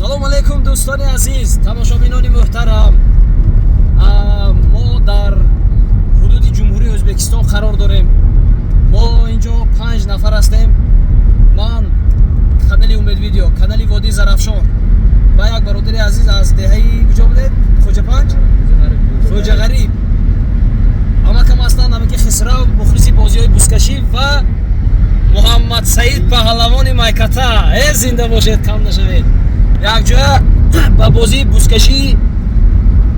Салом алейкум, дӯстони азиз, тамошобинони муҳтарам. Мо дар ҳудуди Ҷумҳурии Ӯзбекистон қарор дорем. Мо инҷо 5 нафар ҳастем. Ман, канали Умед Видео, канали Водии Зарафшон ва як бародари азиз аз деҳаи куҷо будед? Хоҷапанҷ? Хоҷағариб. Амакам ҳастанд, амаки Хисрав, мухлиси бозиҳои бузкашӣ, ва Муҳаммад Саид, паҳлавони майката. Э, зинда бошед, кам нашавед. Якҷоя ба бозии бузкашии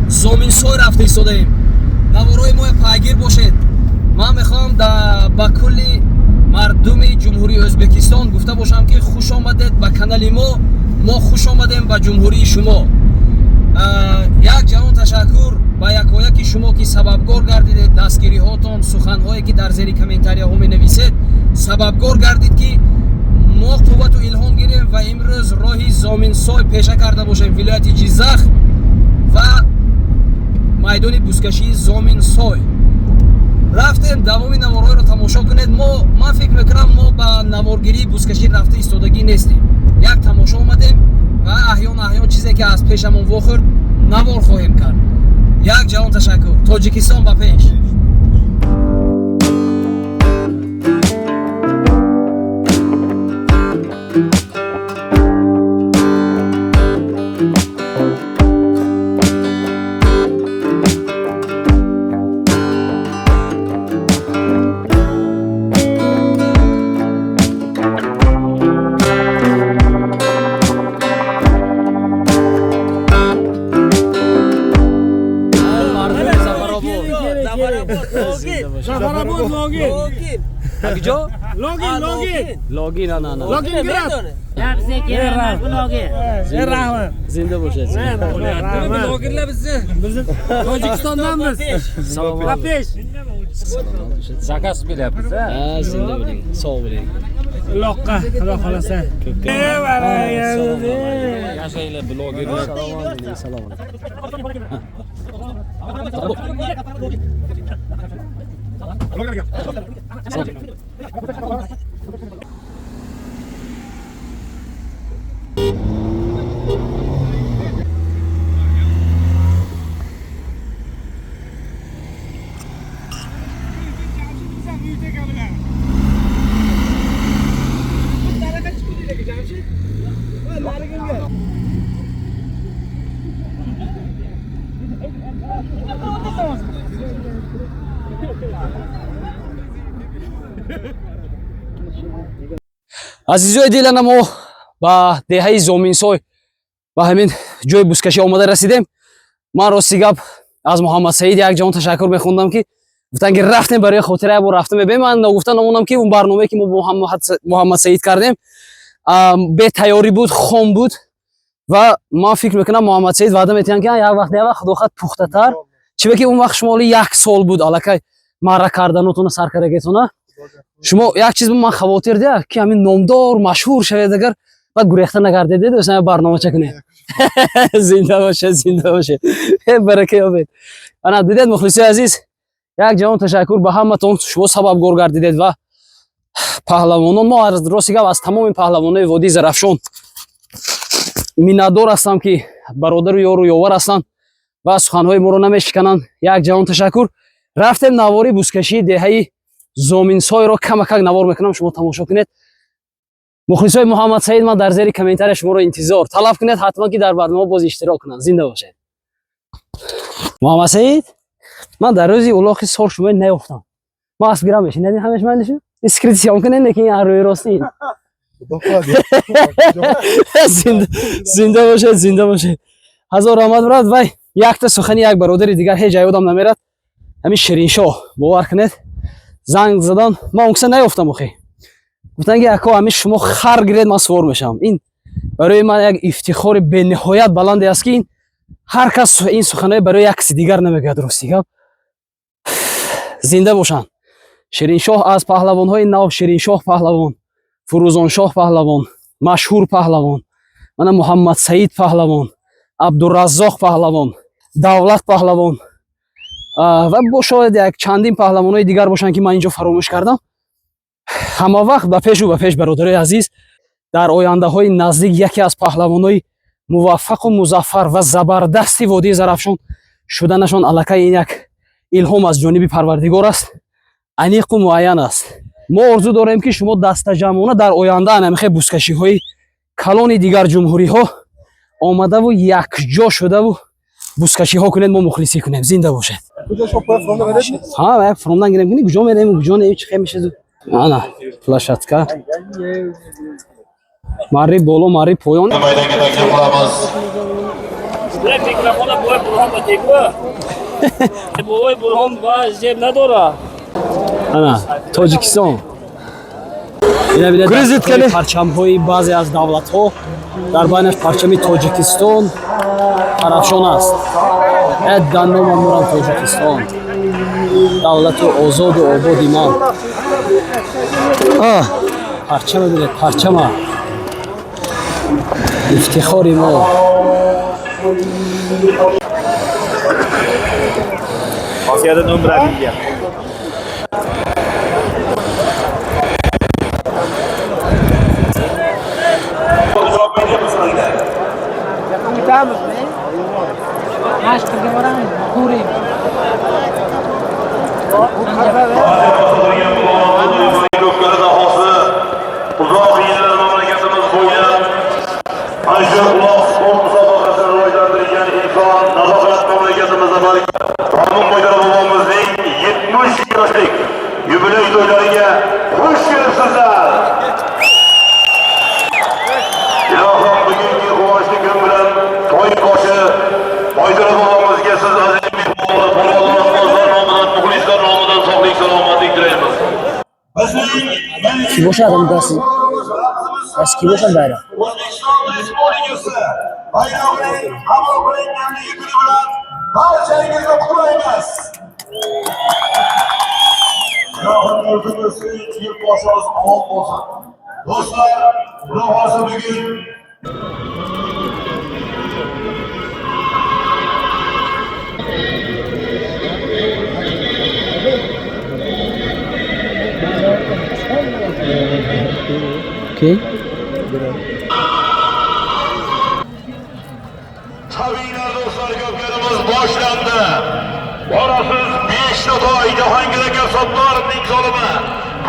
Зоминсой рафта истодаем. Наворҳои мо пайгир бошед. Ман мехоҳам ба кулли мардуми Ҷумҳурии Ӯзбекистон гуфта бошам, ки хуш омадед ба канали мо, мо хуш омадем ба ҷумҳурии шумо. Як ҷаҳон ташаккур ба якояки шумо, ки сабабгор гардидед. Дастгириҳотон, суханҳое, ки дар зери комментарияҳо менависед, сабабгор гардид, ки мо қуввату илҳом гирем ва имрӯз роҳи Зоминсой пеша карда бошем, вилояти Ҷиззах ва майдони бузкашии Зоминсой рафтем. Давоми наворҳоеро тамошо кунед. Мо, ман фикр мекунам, мо ба наворгирии бузкашӣ рафта истодагӣ нестем, як тамошо омадем ва аҳён аҳён чизе, ки аз пешамон вохӯрд, навор хоҳем кард. Як ҷаҳон ташаккур. Тоҷикистон ба пеш! Мардуми Зафаробод. Зафаробод, Логин. Куҷо? Логин, Логин. Логин, на, на, на. Логин град. Rahmat. Зинда бошед. Blogerlar bizni. Bizni Tojikistondanmiz. Salomat. Pesh. Заказ beryapmiz a. Ha, zinda bo'ling, sog' bo'ling. Uloqqa, xudo xolasa. Yashanglar, blogerlar. Salomat bo'ling, salomat. Азизои дилана, мо ба деҳаи Зоминсой, ба ҳамин ҷои бузкашӣ омада расидем. Ман, рости гап, аз Муҳаммадсаид як ҷаҳон ташаккур мехондам, ки гуфтанд, ки рафтем, барои хотира як бор рафта мебинем. Ман ногуфта намонам, ки он барномае, ки мо бо Муҳаммадсаид кардем, бетайёрӣ буд, хом буд, ва ман фикр мекунам, Муҳаммадсаид ваъда метиҳанд, ки як вақт, як вақт, худо хоҳад, пухтатар, чиба ки он вақт шумо ҳоли як сол буд аллакай маъра карданотона сар кардагетона. Шумо як чиз ман хавотир дия, ки ҳамин номдор машҳур шавед, агар баъд гурехта нагардед, дӯстан, барномача кунед. Зинда бошед, зинда бошед, барака ёбед. Ана дидед, мухлисои азиз, як ҷаҳон ташаккур ба ҳаматон, шумо сабабгор гардидед. Ва паҳлавонон мо, рости гап, аз тамоми паҳлавонои водии Зарафшон миннатдор ҳастам, ки бародару ёру ёвар ҳастанд ва суханҳои моро намешикананд. Як ҷаҳон ташаккур. Рафтем, навори бузкашии деҳаи Зоминсойро камакак навор мекунам, шумо тамошо кунед. Мухлисои Муҳаммадсаид, ман дар зери комментария шуморо интизор. Талаб кунед ҳатман, ки дар барнома боз иштирок кунанд. Зинда бошед. Муҳаммадсаид, ман дар рӯзи улоқи сол шумо наёфтам. Ман асп гирам мешинед, ҳамеш майли шу скрытый съёмка кунед, лекин ин рӯи рости ин. Зинда бошед, зинда бошед, ҳазор раҳмат, брат. Вай якта сухани як бародари дигар ҳеҷ ёдам намерад, ҳамин Шириншоҳ, бовар кунед, занг задан, ман он киса наёфтам охи, гуфтанд, ки ако, ҳамин шумо хар гиред, ман сувор мешавам. Ин барои ман як ифтихори бениҳоят баланде аст, ки ин ҳар кас ин суханои барои як каси дигар намегӯяд. Рости гап, зинда бошанд. Шириншоҳ аз паҳлавонҳои нав, Шириншоҳ паҳлавон, Фурӯзоншоҳ паҳлавон, машҳур паҳлавон, мана Муҳаммадсаид паҳлавон, Абдураззоқ паҳлавон, Давлат паҳлавон ва бо шояд як чандин паҳлавонҳои дигар бошанд, ки ман инҷо фаромӯш кардам. Ҳама вақт ба пешу ба пеш, бародарои азиз. Дар ояндаҳои наздик яке аз паҳлавонҳои Муваффақу музаффар ва забардасти водии Зарафшон шуданашон аллакай ин як илҳом аз ҷониби Парвардигор аст, аниқу муайян аст. Мо орзу дорем, ки шумо дастаҷамъона дар оянда анамихе бузкашиҳои калони дигар ҷумҳуриҳо омадаву якҷо шудаву бузкашиҳо кунед, мо мухлисӣ кунем. Зинда бошед. Ҳа, як фуромдан гирем, куни куҷо мерем, куҷо не, чӣ хел мешад. Ана площадка, марри боло, марри поён. Maydonga taklif qilamiz. Микрофона бовай Бурҳон ба тегӯ. Бовай Бурҳон ба зеб надора. Ана Тоҷикистон. Ина бинед, парчамҳои баъзе аз давлатҳо, дар байнаш парчами Тоҷикистон тарафшон аст. Э дандома мурам, Тоҷикистон, давлату озоду ободи ман. Парчама бинед, парчама, ифтихори мо. Osiyoda номер 1. Javob beryapmiz. Mashqga boramiz, ko'ring. Ko'pkari dahosi uzoq yillar mamlakatimiz bo'ylab ana shu uloq sport musobaqasini rivojlantirgan inson, nazokat mamlakatimizda balki Rahmon Boylar bobomizning 70 yoshlik yubiley to'ylariga xush kelibsizlar. Ilohim, bugungi quvonchli kun bilan to'y boshi Boylar bobomizga siz aziz mehmonlar, polvonlar, ustozlar nomidan, muxlislar nomidan sog'lik, salomatlik tilaymiz. Bizning Ки бошад ам даст, даст ки бошад байроқ? O'zbekiston Respublikasi bayrog'ining qabul qilinganligi kuni bilan barchangizni qutlaymiz. Ilohim, yurtimiz tinch, yurtboshimiz omon bo'lsin. Do'stlar, Xudo xohlasa bugun Окей. Chavinglar do'stlar, ko'pkarimiz boshlandi. Borasiz 5 ta toy Jahongir aka Sattorovning solimi.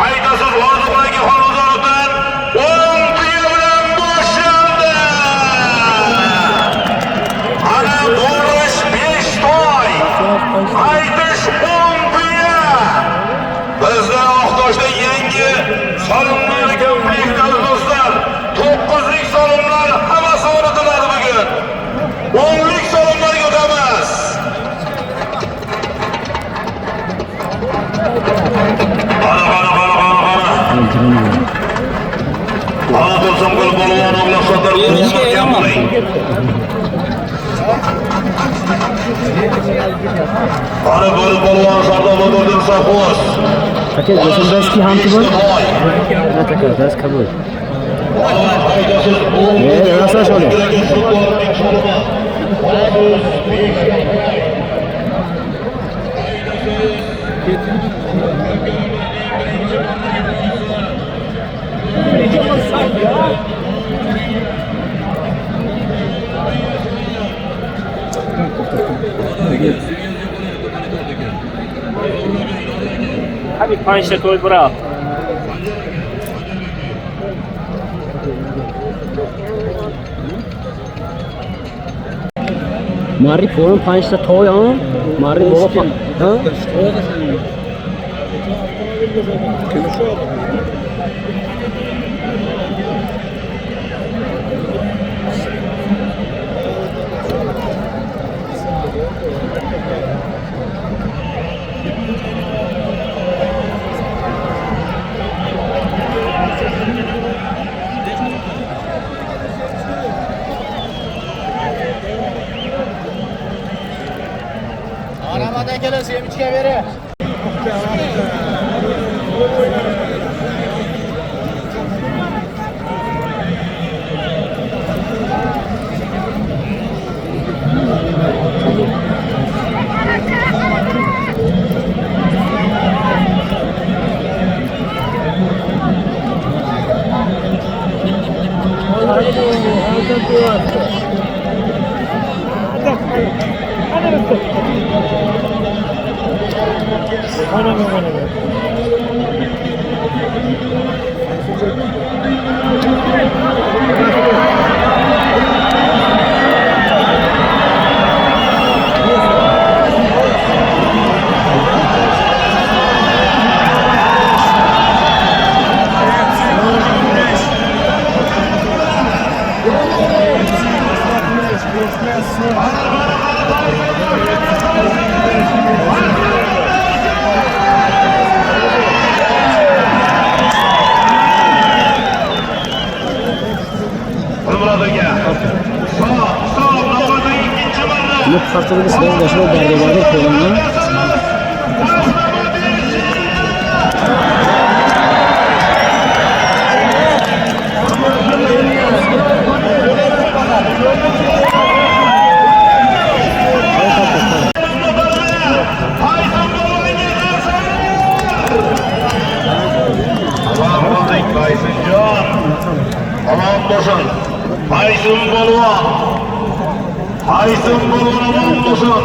Qaytasiz Orziqul aka Xonzorovdan 10 tuya bilan boshlandi. Ana borish 5 toy. Qaytish 10 tuya. Bizlar Oqtoshda yangi solimlar komplekti, do'stlar. 9lik solimlar hammasi o'rnatiladi bugun. 10lik solimlarga o'tamiz. Qani, qani, qani, qani, qani. Qani Tursunqul polvon o'g'li Sottir, mahkam bo'ling. Qani Bo'ri polvon Sardoba To'rdim sovxoz. Aka, даст ки ҳам ту буд? Даст кабуд. Не, расаш оле. Ҳамин панҷта to'y бурав. Марри поён панҷта той, а? Марри боло ҳа? Qaysim polvon omon bo'lsin.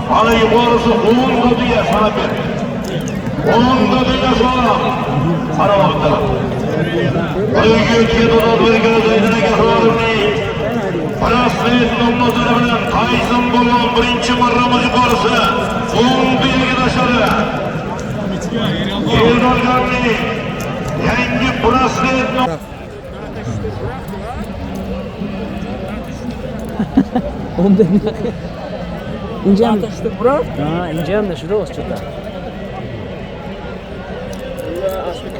Mana yuqorisi 10 tuya sanab ber. 10 tuya sanab. Qarab o'tdilar. Braslet nomlari bilan Qaysim polvon birinchi marramiz yuqorisi 10 tuyaga tashladi. Eldorganning yangi braslet. اینجا هم اینجا هم نشده واسه چطور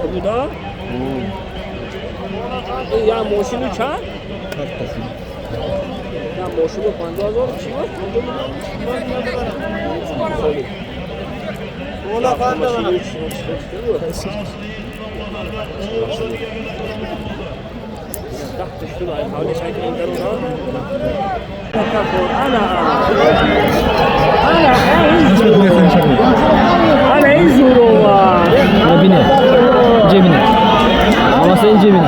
کبودا یا ماشینو چند؟ یا ماشینو 50,000 چی بود؟ Cebine. Ama senin cebine.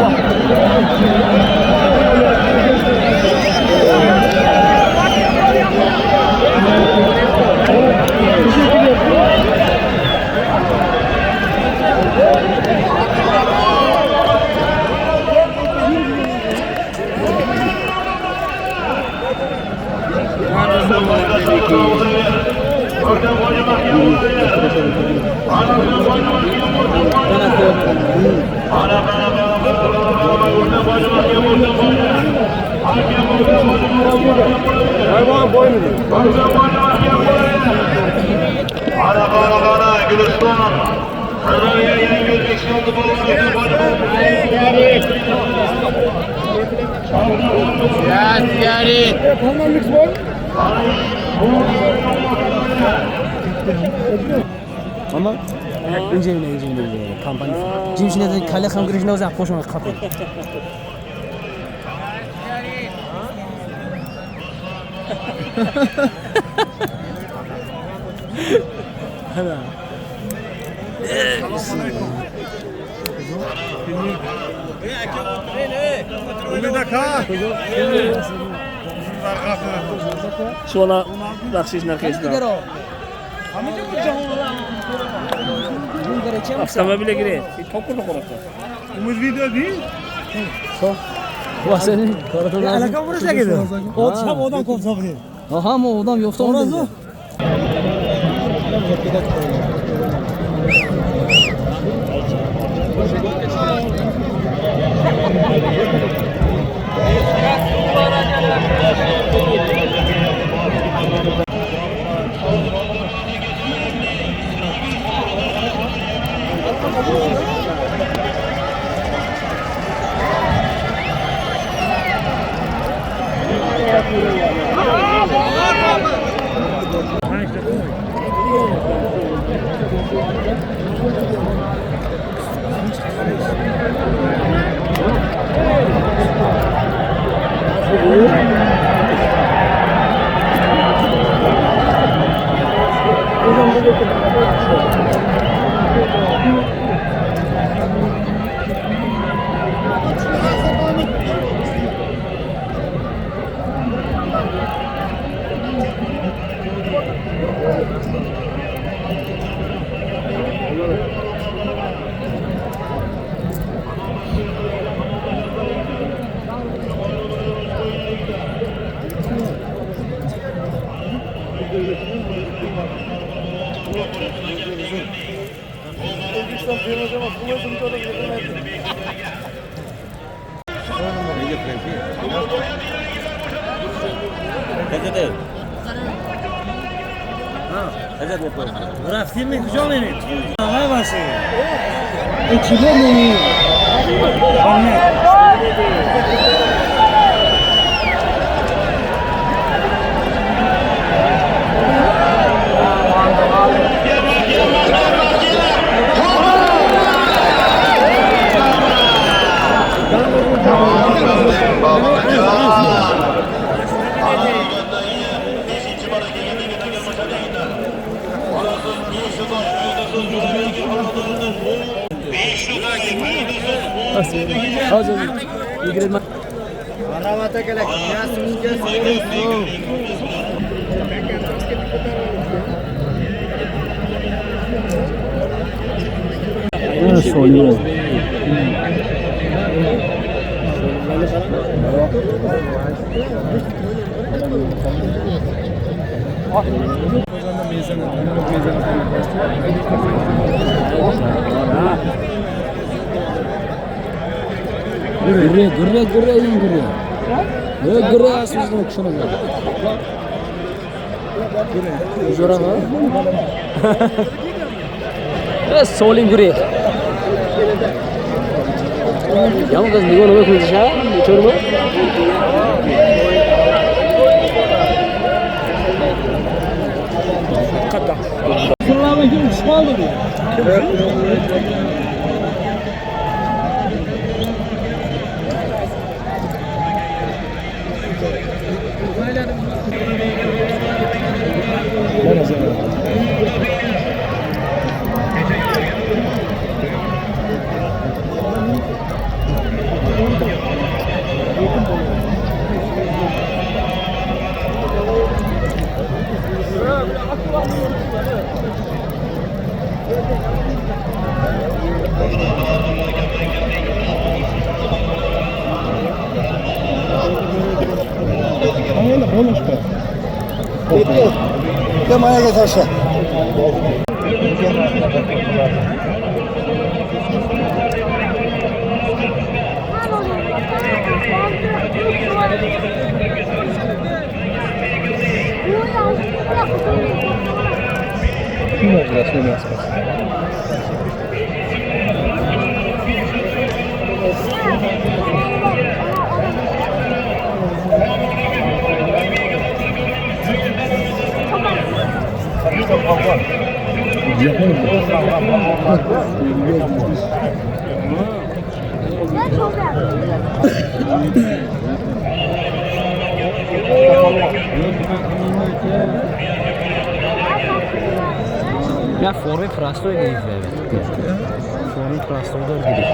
Ama ince kampanya. Cimşine kale ham girishni o'zi qo'shma qapil. Ana. Shona baxshish narxi. Avtomobilga giring. Topqurni qo'raqqa. Umid video değil. Vaseni ko'rib Alaka burası edi. Otsham odam ko'p topdi. Aha, mo odam yo'qda Orazu. O'zbekiston terma jamoasi رفتیم کجا میریم؟ آقای باشه. چی می‌بینی؟ Solim gureh. Yalnız nigah nima qilishadi? Ko'rma. Ya formi простой гирифт. Formi простой дор гирифт.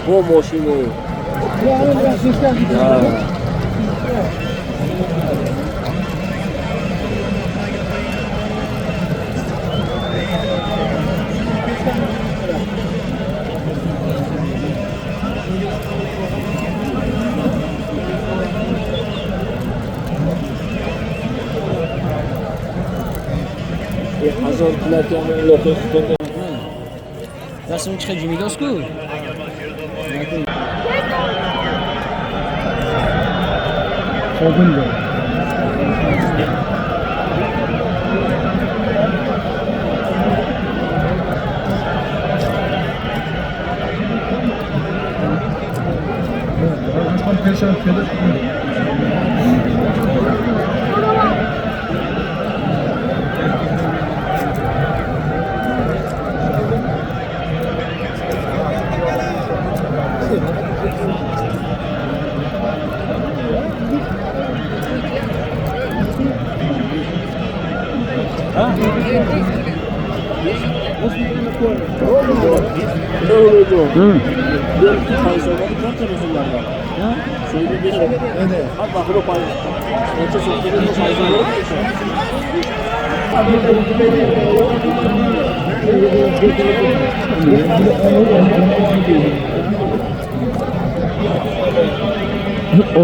Bu maşini. Rasm chiqib jimidosku.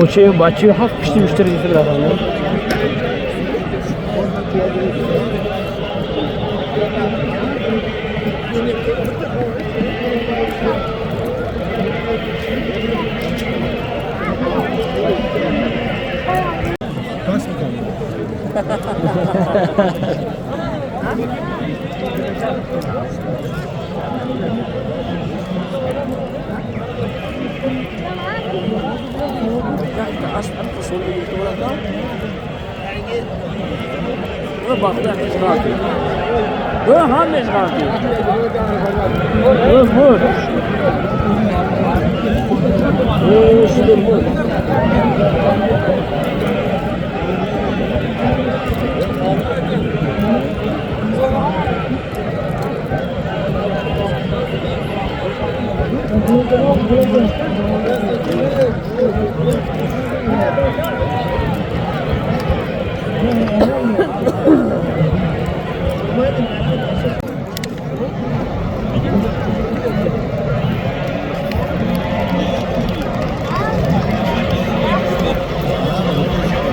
Ochi bachi haq pishti müşterisi bilan.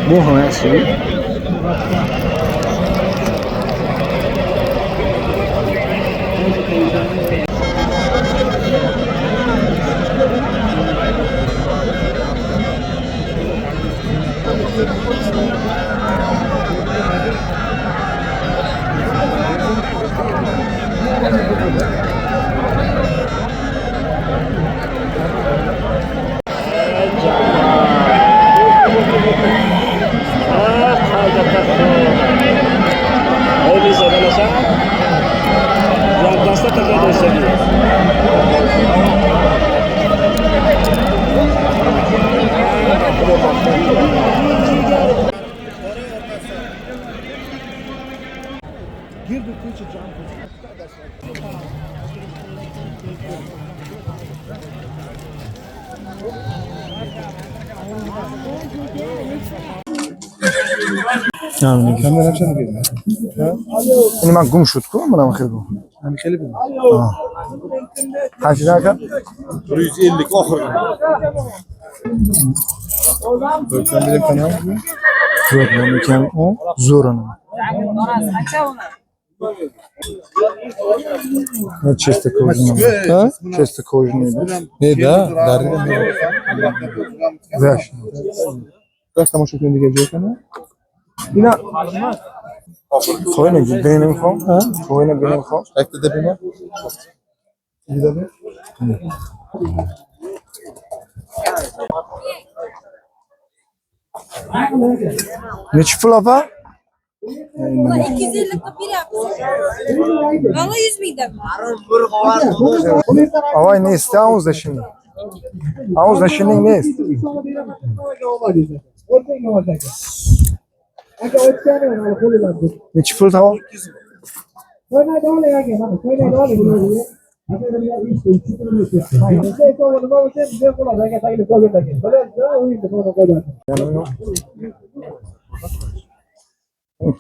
Bu hammasi این من گم شد کو منم خیلی بود. همین خیلی بود. Qanchadan aka? 150 oxirgi. Yo'q, ekan u zo'r uni. Чисто кожаный. Ha? Чисто кожаный. Ne da? Darida ne? Zash. Biraz tomosha qiladigan joy ekan. Ina Qo'yni benim xom. Qo'yni benim xom. Yakta deb nima? Gidadi. Nechi pul opa? Ular 250 qilib beryapmiz. Valla 100 mingdan. Avay nest, og'uzdashining. Og'uzdashining nest. Nechi pul tamom?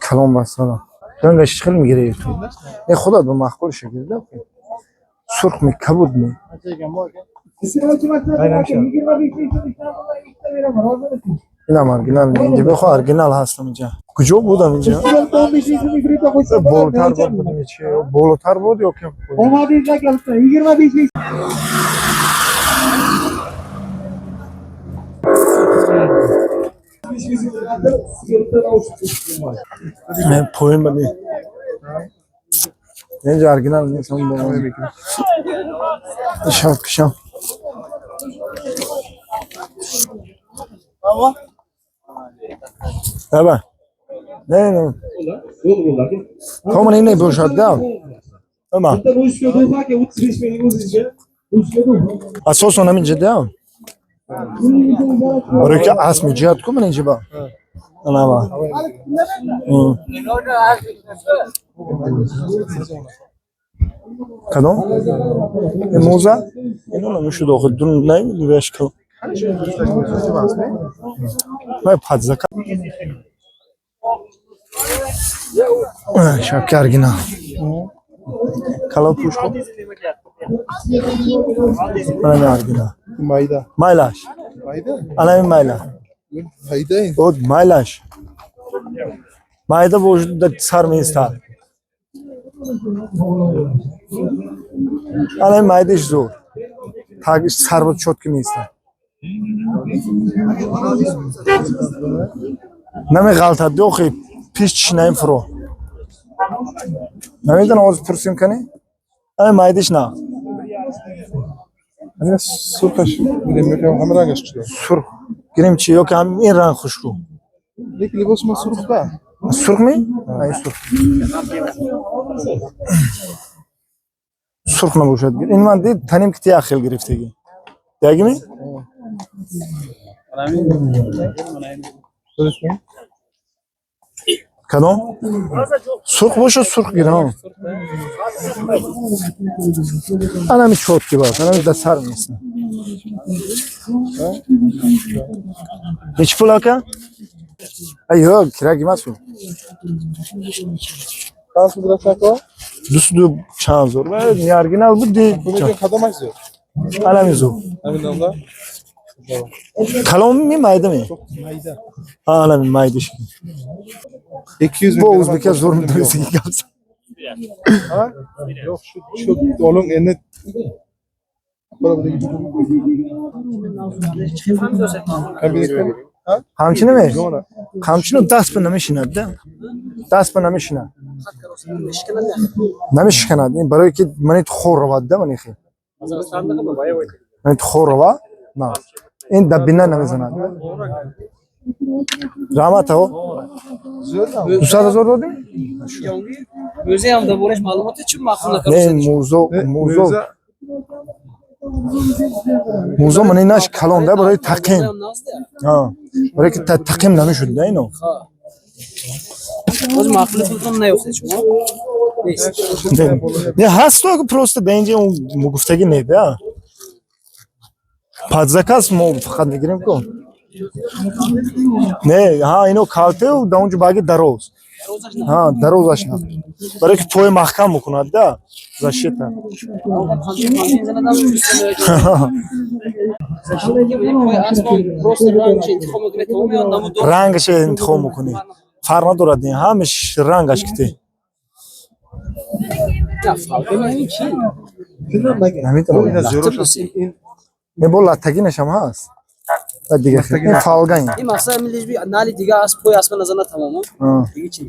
Kalon basala. Dön хел мегири ту. Не худат ба маъқул шакл сурх ми кабуд ми. Инам оригинал не. Инҷа бихо оригинал ҳастам инҷа. Куҷо будам инҷа? Болотар буд будам чи? Болотар буд ё кам буд? Не, поем ба не. Инҷа оригинал нест, ҳам бо. Шаб кишам. Baba. Ne ne? Kommen in бошад да. Ама. Асосан ҳамин ҷида. Барои ки асми ҷиҳат ку ман инҷа ба. Анава. Кадом? Мӯза? Ино намешуд охир, ду намедониш калон. Май падзака. Шапки оригинал. Калон пӯш кун. Анами оригинал. Mayda. Майлаш. Mayda? Анами майла. Mayda. Од майлаш. Майда вуҷуд сар меистад. Анами майдаш зур. Тагиш сарбо чётко меистад. Намеғалтад охи пиш чишнаим фуро. Намедонам ҳозир пурсим кани? Ами майдиш на. Ана сурхаш гирем ё ҳам рангаш чӣ? Сурх гирем чи ё ки ҳам ин ранг хушрӯ? Лекин либоси ма сурх да. Сурх ми? Ай сурх. Сурх набошад. Ин ман дид таним ки тия хел гирифтагӣ. Яги ми? Кадом? Сурх бошад сурх гирам. Анами чётки бас, анами да сар меистад. Nechi pul aka? Ay yo'q, kerak emas u. Qancha bo'ladi aka? Дусду чанд зор. Ва не оригинал буд ди. Bunga qadam zo'r. Анами зур. Aminonda. Калонми maydami? Mayda. Ha, anami maydish. 200 Bu ming. o'zbekka zo'r mudrisiga gapsan. Ha? Yo'q, shu oling endi. Ha? Qamchinimi? Qamchini dast bilan namishinadi-da. Dast bilan namishinadi. Намешиканад. Ин барои ки манит хор равад-да манихи. Манит хор рава? На. Ин дар бина намезанад. Раҳмат аво. 200 ҳазор додем? O'zi ham dabораsh ma'lumoti chi ma'qul Не, мӯзо, мӯзо. Мӯзо мани наш калон да барои тақим. Ҳа. Барои ки тақим намешуд да ино. O'zi ma'qul puldan наёфтед шумо? Нест. Не, ҳаст то просто ба инҷа гуфтагӣ не да. Под заказ мо фақат мегирем ку. Не, ҳа ино калтеу да онҷо баги дароз. Ҳа, дарозаш на. Барои ки пои маҳкам мекунад да. Защита. Рангаш интихоб мекунӣ. Фарқ надорад ин ҳамаш рангаш кити. Намедонам. Не бо латтагинашам ҳаст. Ва дига хел. Ин фалга ин. Ин масала милижби нали дига асп пои аспа назана тамом. Дига чи?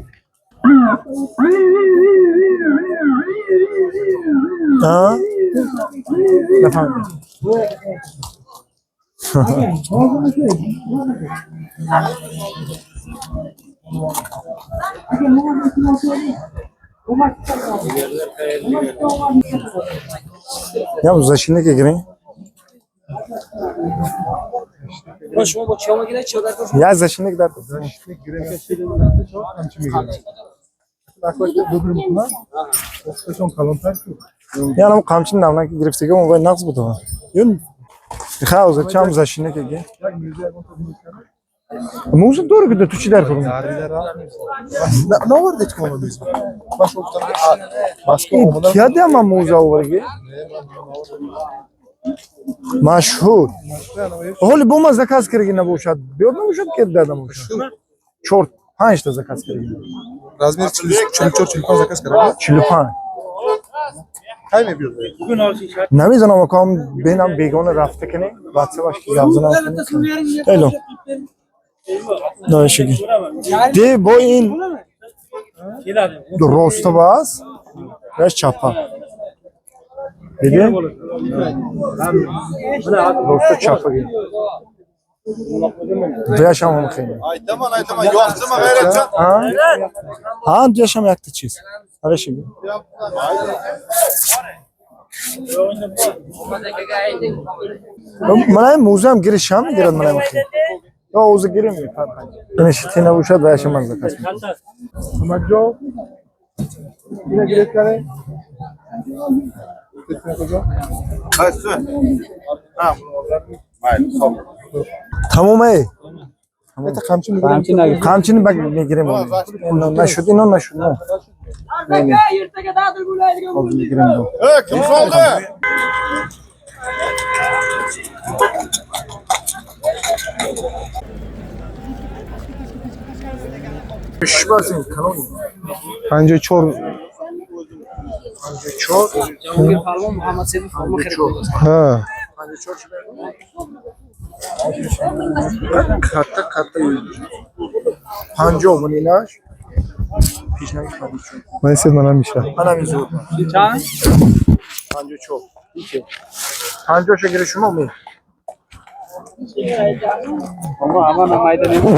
А? Нафаҳмидам. Я защитник гирем. Шумо бо чиё мегиред? Чиё дар кор? Я защитник дар. Защитник гирем. Qamchi мегирем. Я нам qamchini navnaki гирифтага он вай нақс буд. Юн. Ха, оза чам защитник ге. Мӯза дорӣ ки ту чӣ дар кор? Наовардед ки мана мӯза. Ман шумо гуфтам ки Москва омадам. Кия дама мӯза оварги? Машҳур. Ҳоли бо ма заказ кардаги набошад. Биёд набошад ки дадам бошад. 4 5 та заказ кардаги. Размер 44 45 заказ кардам. 45. Кай мебиёд? Намедонам акам бинам бегона рафта кани, ватсапаш ки гап занам кани. Эло. Доишаги. Де бо ин роста бас, раш чапа. Диди? Роста чапа ги. Дуяшам ҳам хеле. Aytaman, aytaman, yoqdimi g'ayratjon? Ha? Ha, дуяшам якта чиз. Арешаги. Манай мӯзаам гиришам мегирад манай махи. Ё ӯза гирим фарқ. Инаш ти набошад ваяшам ман заказ мекунам. Кӯмакҷон. Ина гиред кане? Tamom ey. Это qamchini мегирем. Qamchini мегирем. Нашуд, ино нашуд. Не, не. Hozir мегирем. Ey, kim soldi? Шбасин канон. 54. 54. Jahongir Palvon Muhammad Sevim forma xarid qildi. Ha. 54 Katta katta yuz. 50 منیناش پیشنگ 54. من سید منم میشه. منم این زود. چند؟ 54. 50 شکر شما می. Ama ama mayda nima?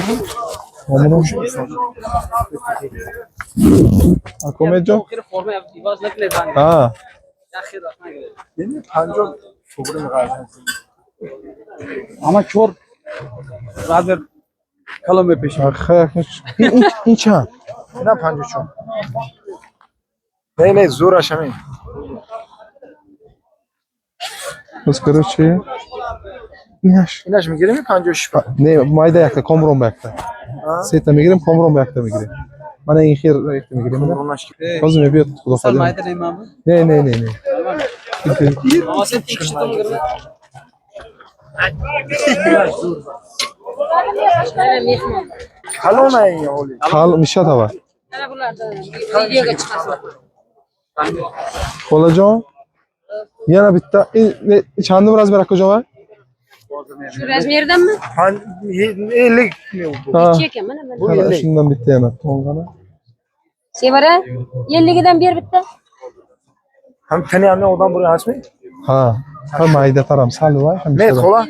Akomejo? Oxiri forma ivaz nakiladi. Ha. Yaxshi rahmat. یعنی 50 شغل می‌قرن. Ama 4 razmer kalon pesh. Axir این چند؟ نه 54. نه نه زورش همین. Bas короче. Inash. اینش میگیریم 56. Ne mayda yakta, komron yakta. Seta мегирем, komron yakta мегирем. Mana in xir yakta мегирем. Hozir men bu yerda xudo Sal xohlasa. mayda nimami? Ne ne ne ne. Muhammad Sevim ikkita Kalon ey oğlum. Kal mishat hava. Mana bulardan videoga chiqasiz. Xolajon. Yana bitta chandim razmer akajon var? Shu razmerdanmi? 50 bu. Ha. Necha ekan mana mana. Bu Mana 50. shundan bitta yana. To'ng'ana. Sevara 50gidan ber bitta. Hem tane anne odan buraya hasmi? Ha. Ha mayda taram sal var. Ham Ne xola?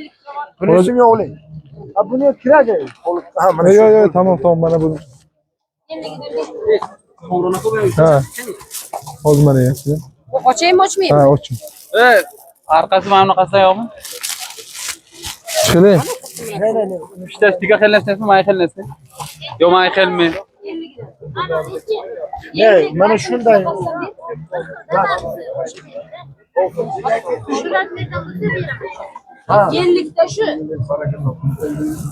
Bunu isim yok oğlum. Ha bunu kira gel. Ha mana Yo'q, yo'q, tamam, tamam mana bu. 50gidan ber. Ha. Hozir mana yaxshi. Ochaymi, ochmaymi? Ha, oching. Ey, orqasi mana bunaqasi yo'qmi? Chiqing. Ne ne ne. Uchtasi diga xillasizmi, may xillasizmi? Yo, may xilmi? Ne mana shunday. Shu 50ta shu.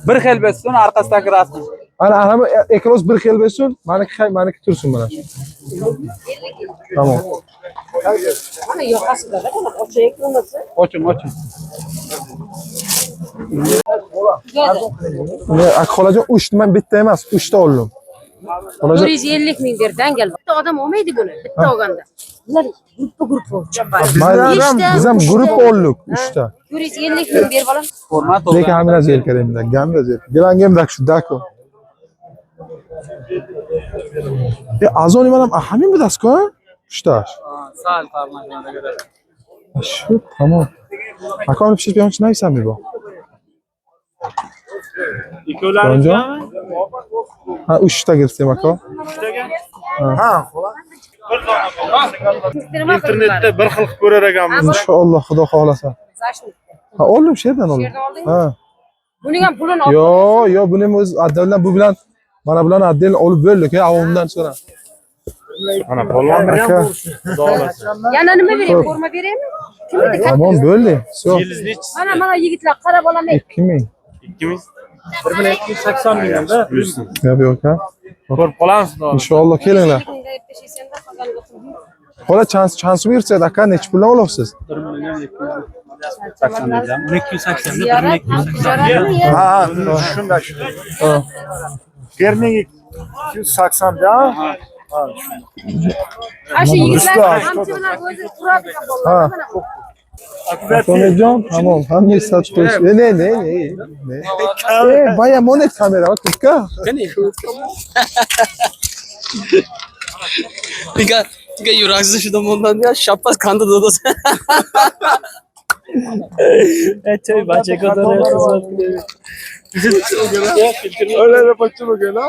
Bir xil bersin, orqasidagi rasm. Ana ana ekroz bir xil bersin, maniki maniki tursin mana. Tamam. Mana yoqasida mana ochaylik bo'lmasa. Oching, oching. Ne xolajon 3 man bitta emas, 3 ta oldim. Xolajon 450 ming ber dangal. Bitta odam olmaydi buni, bitta olganda. Bular gruppa gruppa chopadi. biz ham grup oldik 3 ta. 450 ming ber bolam. Forma to'g'ri. Lekin hamma zel kerak, gamda zel. Gilangem dak shu dako. E azoni manam hamin bu dasko ha? Uchtash. Sal farmasiga. Shu tamom. Akon pishib yonchi naysami bu? Ikkovlaringizmi? Ha, 3 ta girsam aka. Ha xola. Internetda bir xil qilib ko'rar ekanmiz. Inshaalloh xudo xohlasa. Ha, oldim shu yerdan oldim. Ha. Buning ham pulini olib. Yo, yo, buni ham o'z adildan bu bilan mana bilan adil olib bo'ldik, avomdan so'ra. Mana polvon Aka, Yana nima beraymi? Forma beraymi? Kim edi? tamom bo'ldi. Всё. Mana mana yigitlar qarab olaman. 2000. 2000. 1280 mingda. Gap yo'q, ha. Ko'rib qolamiz. Inshaalloh kelinglar. Xola chans chans bersa aka nechi puldan olasiz? Ziyorat, tijoratmi ya? Ha shunday shunday. Ha. 1280 da. Ha Ha shu yigitlar Usta, qamchi bilan o'zi uradigan Ha. bolalar. Mana. Tomejon, tamom, hamma sotib qo'yish. Ne ne ne ne. E, baya monet kamera, kurtka. Diga diga yuraksiz shu tomondan ya shappas qanda dodosi. Ey bacha kodor xizmat qiladi. Öyle yapacağım bugün ha.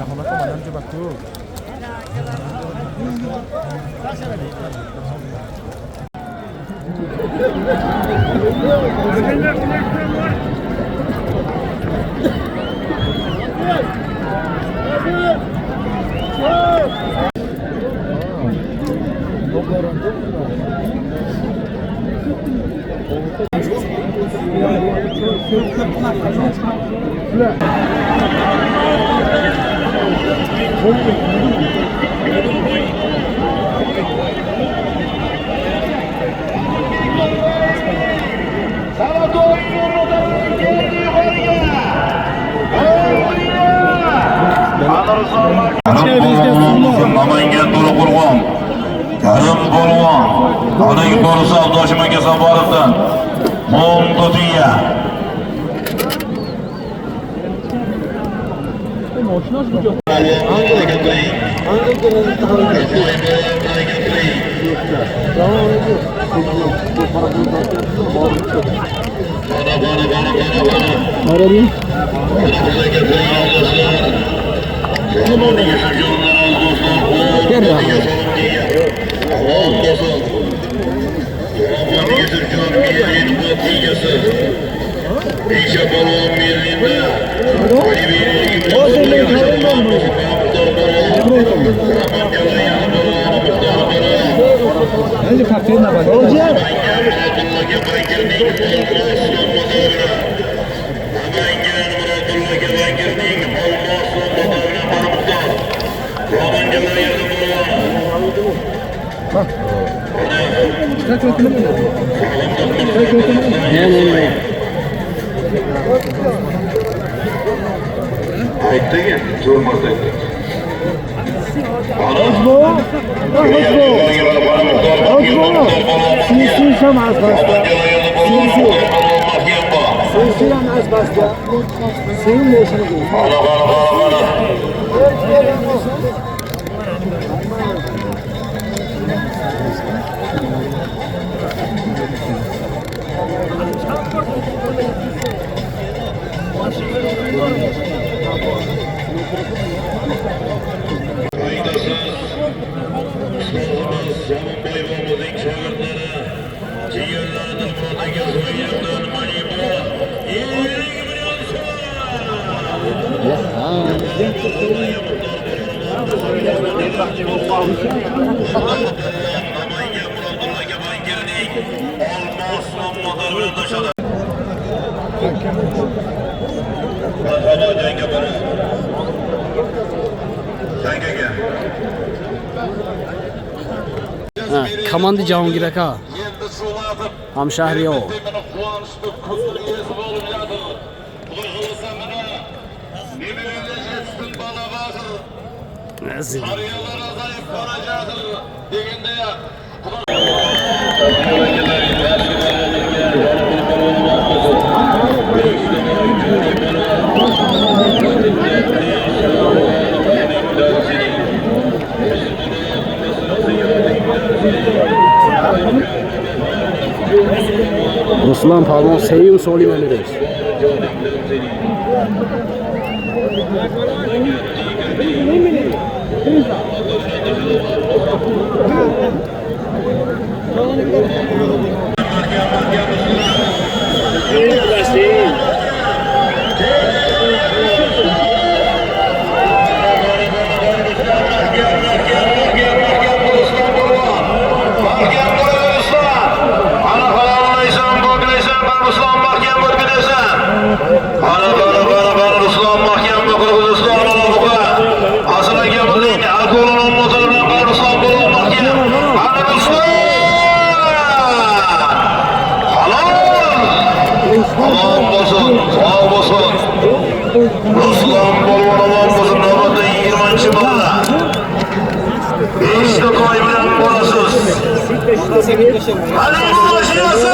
Jahon aka manam juda ko'p. Namangan To'raqo'rg'on, Karim Polvon, uning bo'risi Abduhashim aka Saborovdan 10 tuya. Команди Ҷаҳонгир ака, ҳамшаҳриё. Ruslan Palvon сеюм соли мамирӯз. Ruslan Polvon omon bo'lsin, navbatda 20-marta. 5 ta toy bilan borasiz. Hali mashinasi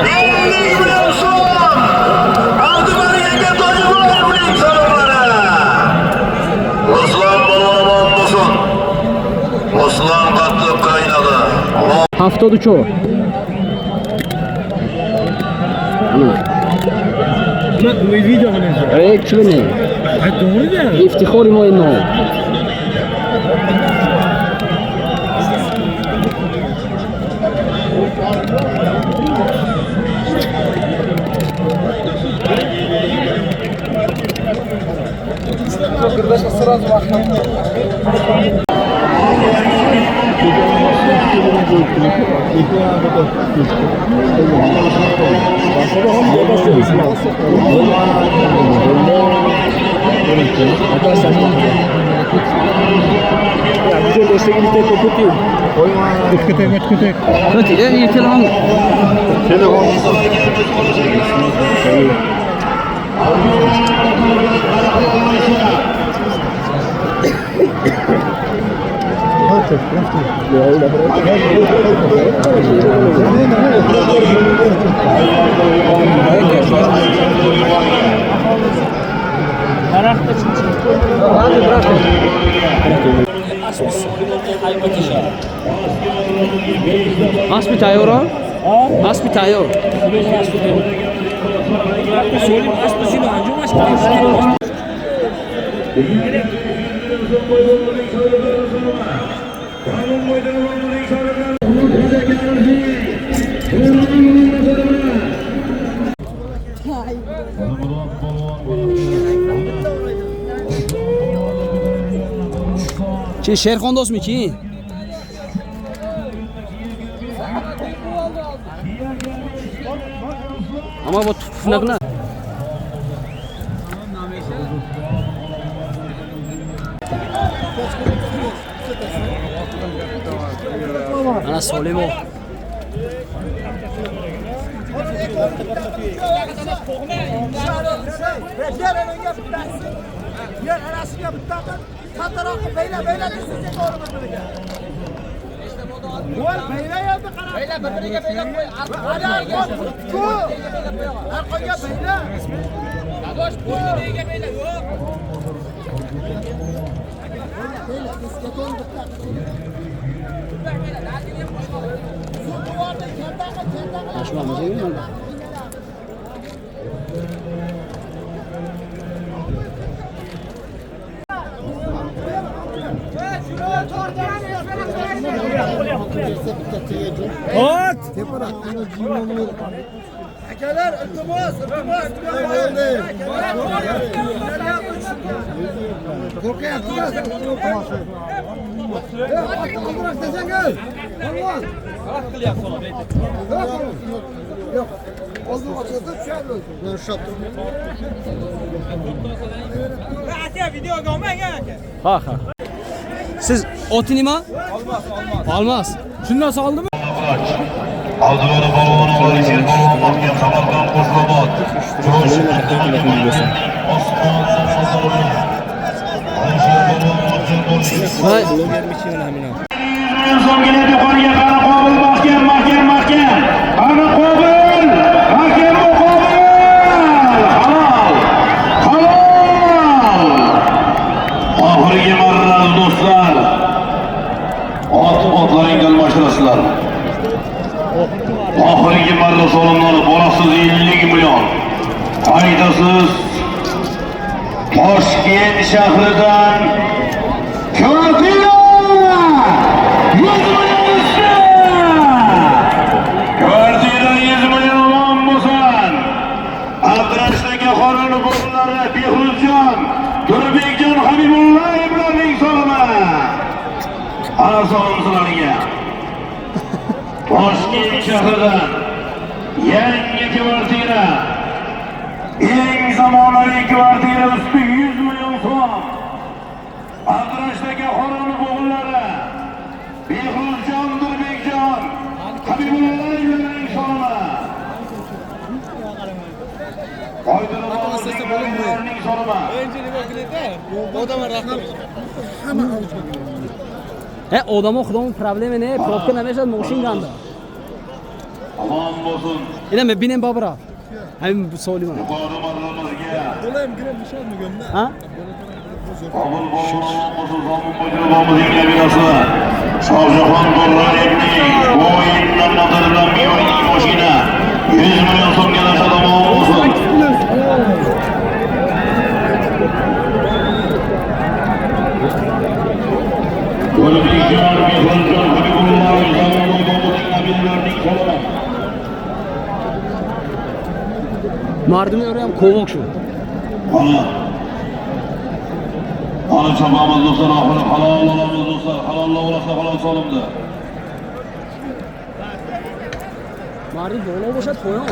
50 million so'm. Abdubariyga Tojiboyevning salomlari. Ruslan Polvon omon bo'lsin. Ruslan qattiq qaynadi. 74. Ana. Чуне? Ифтихори мо ино. Aspi tayyor ha? Aspi tayyor. Чи Шерхон достми чи? Ama bu tufnakna. Ana Solimo. Ha ha. Siz oti nima? Olmaz, olmaz. Olmaz. Shundan soldimi? Abdulloh Polvonov, Alisher Polvon, Mahkam Samarqand Qo'shqobod. Oxirgi marra do'stlar. Ot-otlaringdan boshlasizlar. Oxirgi marra so'limlar borasiz 50 million. Qaydasiz Toshkent shahridan Kvartira 100 million usti. Kvartira 100 million omon bo'lsin. Abdurashdagi xorin bo'g'lari Behruzjon, Nurbekjon Habibullayevlarning solimi. Ana solim sizlarga. Toshkent shahridan yangi kvartira, eng zamonaviy kvartira usti 100 million so'm. Abdurashdagi xorin bo'g'lari Behruzjon, Nurbekjon Habibullayevlarning solimi. He, odamon xudomon problema ne? Probka namешад, мошин ganda. Omon bo'lsin. Ina men binem babra. Hem solima. Yuqori marramizga. Ha? Qabul bo'lsin, zomin bo'jilobomizning nabirasi Shohjahon Durrayevning bo'yindan motordan mashina 100 million so'mga omon bo'lsin. Мардуми ӯроям ковок шуд. Ana chopamiz do'stlar, oxiri halol olamiz do'stlar, halol olsa halol solimdi. Марди боло бошад, поён.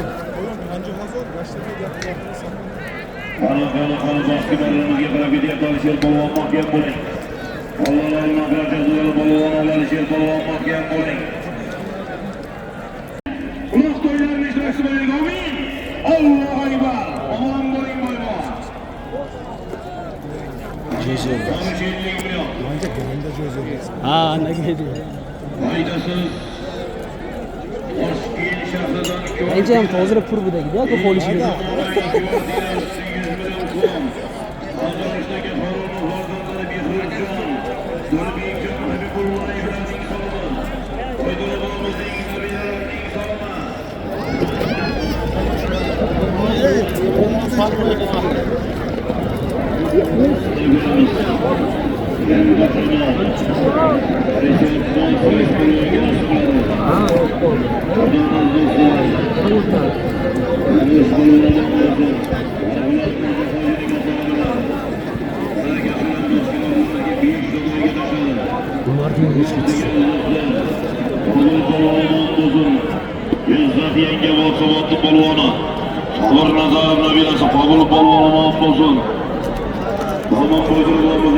Qani, qani, qani, boshqa qarab ketyapti Alisher polvon, mahkam bo'ling. Allohning mag'firat polvon, Alisher polvon, mahkam bo'ling. Ulug' to'ylarning ishtirokchisi bo'ling. Amin. Allohu akbar. Omon bo'ling polvon. Ha, nagedi. Инҷа ҳам тозира пур будаги, яко холӣ шуда. Izzat yanga bo'lsa polvoni. Sobir Nazarov nabirasi Qobul polvon omon bo'lsin. Omon bo'lsin nabirasi.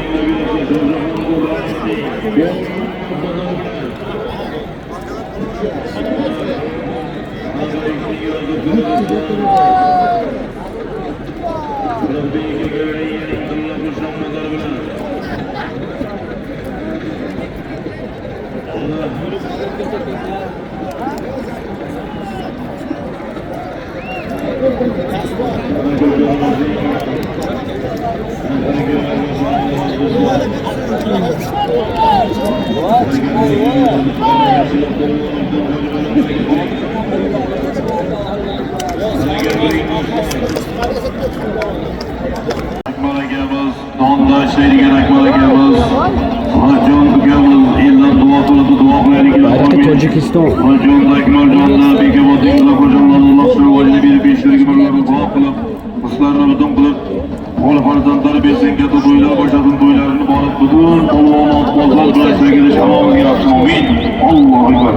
Akmal akamiz, donda ishlaydigan Akmal akamiz, Hajon ukamiz eldan duo qilib duo qilaydigan. Bayroqi Tojikiston. Hajon Akmaljonlar, Bekobodning Zafarjonlar Alloh rivojini berib, beshlariga birlarni duo qilib, rizqlarini butun qilib, o'g'il farzandlari bersin, katta to'ylar boshlasin, to'ylarini borib butun polvon otbozlar bilan ishtirok hammamizga yaxshi. Amin. Allohu akbar.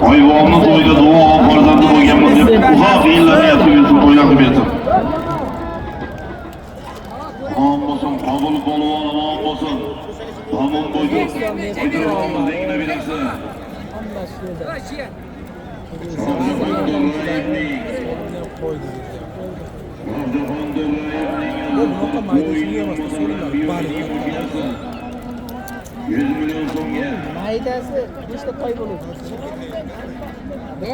Hayvonni to'yda duo farzandi bo'lganmiz deb uzoq yillarni yasab bersin, to'ylarni bersin. Omon bo'lsin, Qobul polvon omon bo'lsin. Omon bo'lsin. Qo'ydirovimizning nabirasi. Bunaqa maydasini yemasdan so'ringlar, bari. 100 million so'mga. Maydasi nechta toy bo'ladi?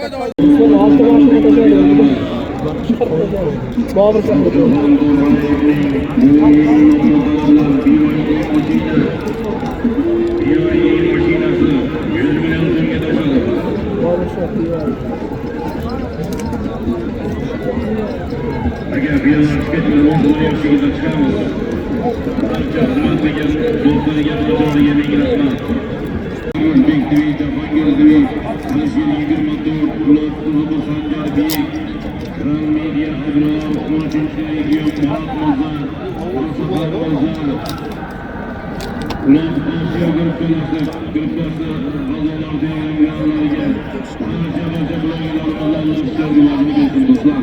Olti mashina tashlaydi. Bobur Agar piyodalar chiqib ketsa, chiqamiz. Barcha xizmat qilgan do'stlarga, birodarlarga ming rahmat. Bek TV, Jahongir TV, Alisher 24, Uloq Qizil Sanjar Bek, Kral Media, Abror, Usmon Murod Mirzo, Safar Mirzo, Uloq Osiyo guruhdoshi, a'zolar deganlarga, barcha blogerlarga Alloh rivojini bersin do'stlar.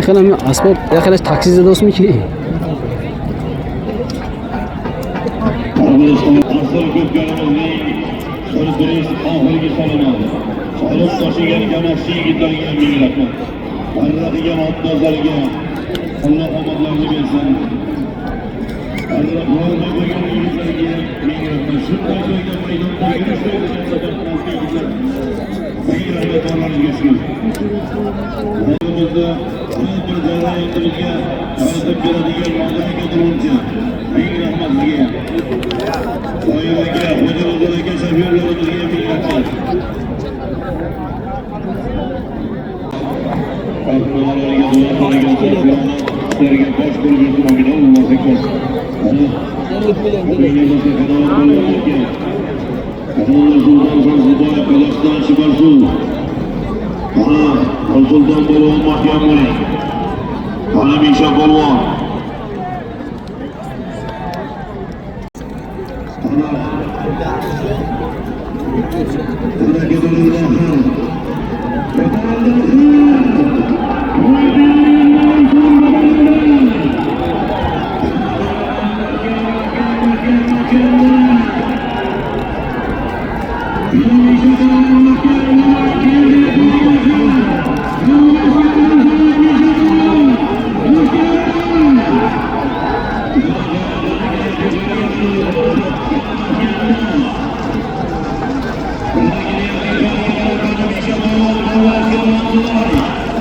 Хеле асбоб, хеле такси задосми ки. Solib tashigan kamoqchi yigitlarga ming rahmat. Barraqiga, otbozlarga Alloh omadlarini bersin. Barraq qo'ygan yigitlarga Ming rahmat. Shunday joyda maydonda yurishda ming rahmat onlaringizga shukur. O'zimizda har bir jarayonimizga yordam beradigan Mavlon aka Dronchi. Ming rahmat sizga. Qoyil aka, Xo'janazar aka shofyorlarimizga ming rahmat. Sizlarga bosh bo'lib yursin, amin. Allohu akbar. Sulton polvon mahkam bo'ling. Qani Misha polvon.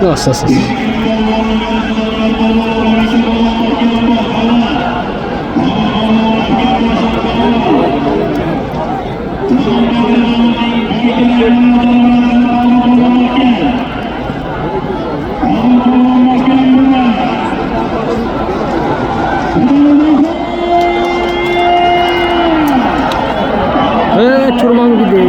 Nasılsınız? Turman gidiyor.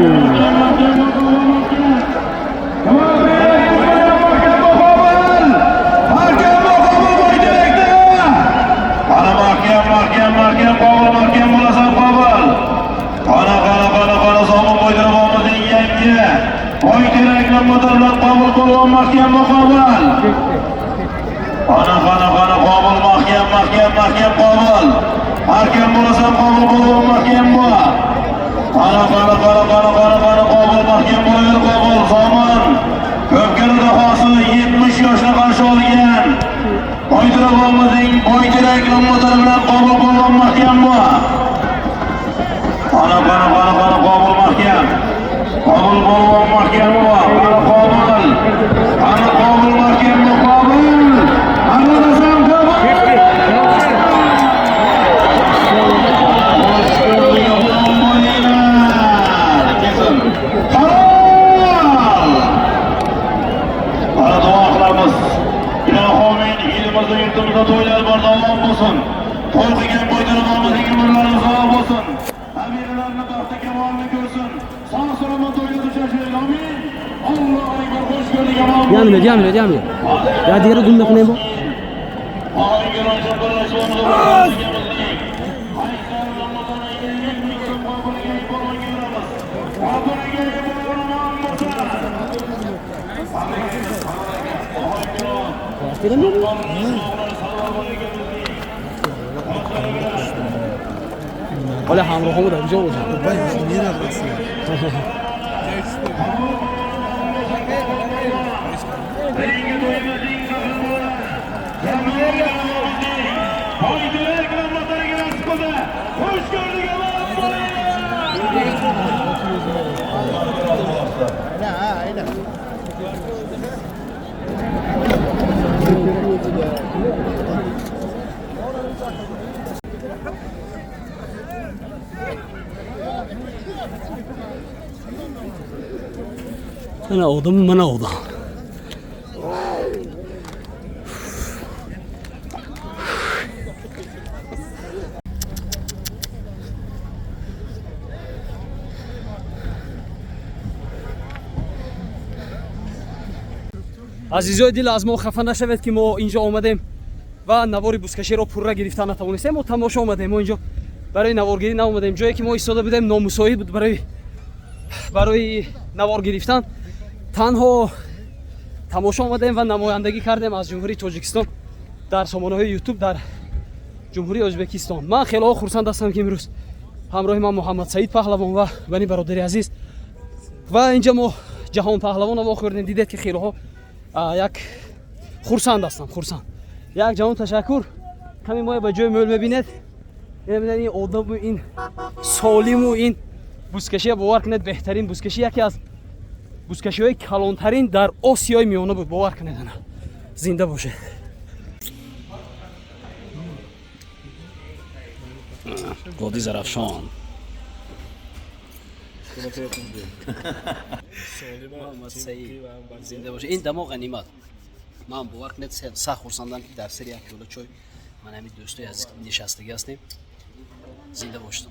Yanmıyor, yanmıyor. Ya diğeri dün de bu. Öyle hamrohımı da güzel olacak. Mana odam, mana odam. Азизои дил, аз мо хафа нашавед, ки мо инҷо омадем ва навори бузкаширо пурра гирифта натавонистем. Мо тамошо омадем, мо инҷо барои наворгирӣ наомадем. Ҷое ки мо истода будем номусоид буд барои навор гирифтан. Танҳо тамошо омадем ва намояндагӣ кардем аз Ҷумҳурии Тоҷикистон дар сомонаҳои Ютуб дар Ҷумҳурии Ӯзбекистон. Ман хеле хурсанд ҳастам, ки имрӯз ҳамроҳи ман Муҳаммад Саид Паҳлавон ва бани бародари азиз ва инҷа мо Ҷаҳон Паҳлавонро вохӯрдем. Дидед, ки хелеҳо як хурсанд ҳастам, хурсанд. Як ҷаҳон ташаккур. Ками моя ба ҷои мӯл мебинед. Ин ин одобу, ин солиму, ин бузкашия бовар кунед, беҳтарин бузкашӣ, яке аз бузкашиҳои калонтарин дар Осиёи Миёна буд, бовар кунед. Ана, зинда бошед. Води Зарафшон. Зинда бошед. Ин дамо ғанимат. Ман, бовар кунед, сахт хурсандам, ки дар сари як пиёла чой ман ҳамин дӯстои азиз нишастагӣ ҳастем. Зинда бошед.